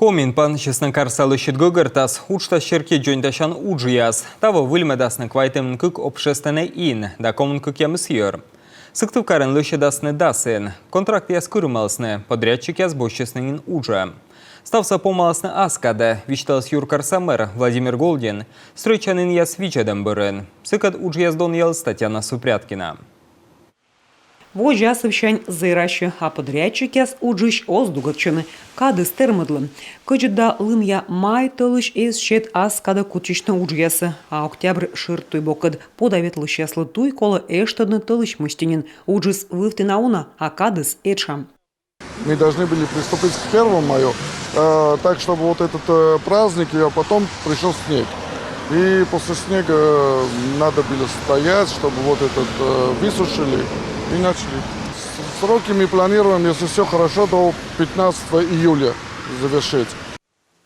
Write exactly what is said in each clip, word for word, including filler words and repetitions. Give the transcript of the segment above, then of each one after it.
Комиын пансисны карса лӧсьыд гӧгӧртас, уджтас серти дзоньтасян уджъяс. Таво выльмӧдасны квайтымын кык общественнӧй ин да комын кӧкъямыс йӧр. Сыктывкарын лӧсьӧдасны дас ин. Контрактъяс кырымалісны, подрядчикъяс босьтчисны нин уджӧ. Ставсӧ помаласны ас кадӧ, висьталіс юркарса мэр Владимир Голдин стрӧитчанінъя видзӧдӧм бӧрын. Сыкӧд уджъяс донъяліс Татьяна Супряткина. Водз асывсянь зэрасьӧ, а подрядчикъяс уджысь оз дугӧрччыны. Кадыс тэрмӧдлӧ. Кӧдзыд да лымъя май тӧлысь эз сет ас кадӧ кутчысьны уджъясӧ, а октябрь шӧртуй бокӧд пода ветлысьяслы туй колӧ эштӧдны тӧлысь мысти нин. Уджыс вывті на уна, а кадыс этша. Мы должны были приступить к первому маю, э, так, чтобы вот этот э, праздник, и потом пришёл снег. И после снега надо было стоять, чтобы вот этот э, высушили и начали. С- Сроки мы планируем, если всё хорошо, до пятнадцатого июля завершить.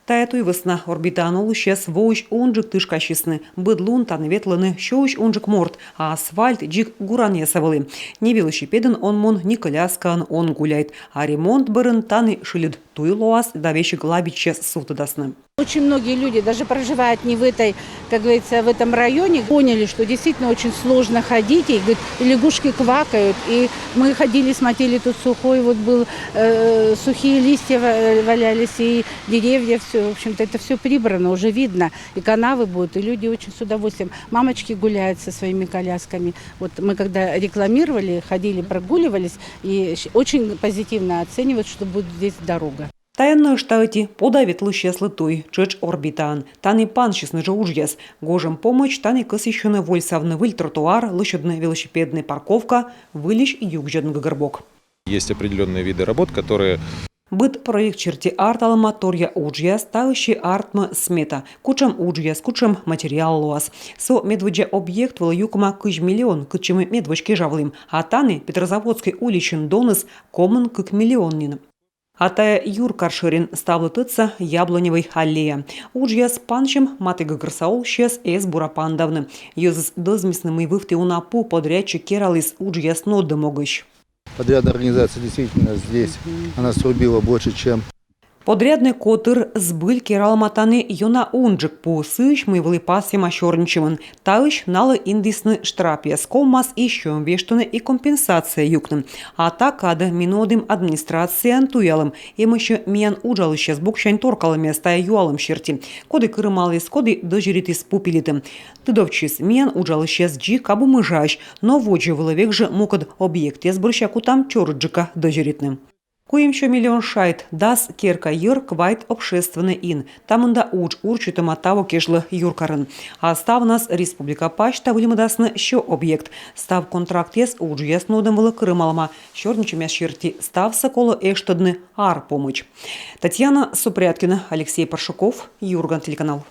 Тайӧ туй вӧсна Орбитаын олысьяс воысь унджык тышкасисны. Быд лун тані ветлӧны сюысь унджык морт, а асфальт дзик гуранъяса вӧлі. Ни велосипедын он мун, ни коляскаӧн он гуляйт. А ремонт бӧрын тані шыльыд туй лоас да весиг лабичьяс сувтӧдасны. Очень многие люди даже проживают не в этой, как говорится, в этом районе, поняли, что действительно очень сложно ходить, и говорит, и лягушки квакают, и мы ходили, смотрели, тут сухой вот был, э, сухие листья ва- валялись, и деревья, все, в общем-то, это все прибрано, уже видно, и канавы будут, и люди очень с удовольствием. Мамочки гуляют со своими колясками. Вот мы когда рекламировали, ходили, прогуливались, и щ- очень позитивно оценивают, что будет здесь дорога. Тайӧ нӧшта ӧти пода ветлысьяслы туй, тшӧтш Орбитаын. Тані пансисны жӧ уджъяс. Гожӧм помӧдз тані кӧсйысьӧны вольсавны выль тротуар, лӧсьӧдны велосипеднӧй парковка, выльысь югзьӧдны гӧгӧрбок. Есть определенные виды работ, которые Быд проект серти арталӧма торъя уджъяс, таысь артмӧ смета. Кутшӧм уджъяс, кутшӧм материал лоас. Со медводдза объект вылӧ юкӧма кызь миллион, кытчӧ ми медводз кежавлім. А тані, Петрозаводскӧй уличын, доныс комын кык миллион нин. А тайӧ юркар шӧрин, ставлы тӧдса, Яблоневӧй аллея. Уджъяс пансьӧм матігӧгӧрса олысьяс эз бура паныдавны. Йӧзыс дӧзмисны, мый вывті уна пу подрядчик кераліс уджъяс нуӧдӧм могысь. Подрядная организация действительно здесь, она срубила больше, чем... Подряднӧй котыр збыль кералӧма тані ёна унджык пу, сыысь мый вӧлі пасйӧма сёрнитчӧмын. Таысь налы индісны штрапъяс, ковмас и сьӧм вештыны, и компенсация юкны. А та кадӧ ми нуӧдім администрацияӧн туялӧм, эмӧсь миян уджалысьяс боксянь торкалӧмъяс тайӧ юалӧм серти. Коді кырымаліс, коді дӧзьӧритіс пу пилитӧм. Тыдовтчис, миян уджалысьяс дзик абу мыжаӧсь, но водзӧ вылӧ век жӧ мукӧд объектъяс бӧрся кутам чорыдджыка дӧзьӧритны. Куимсё миллион шайт, дас керка йӧр квайт общественнӧй ин. Та мында удж урчитӧма таво кежлӧ юркарын. А ставнас республика пасьта выльмӧдасны сё объект. Став контрактъяс уджъяс нуӧдӧм вылӧ кырымалӧма. Сёрнитчӧмъяс серти, ставсӧ колӧ эштӧдны ар помӧдз. Татьяна Супряткина, Алексей Паршуков, Юрган телеканал.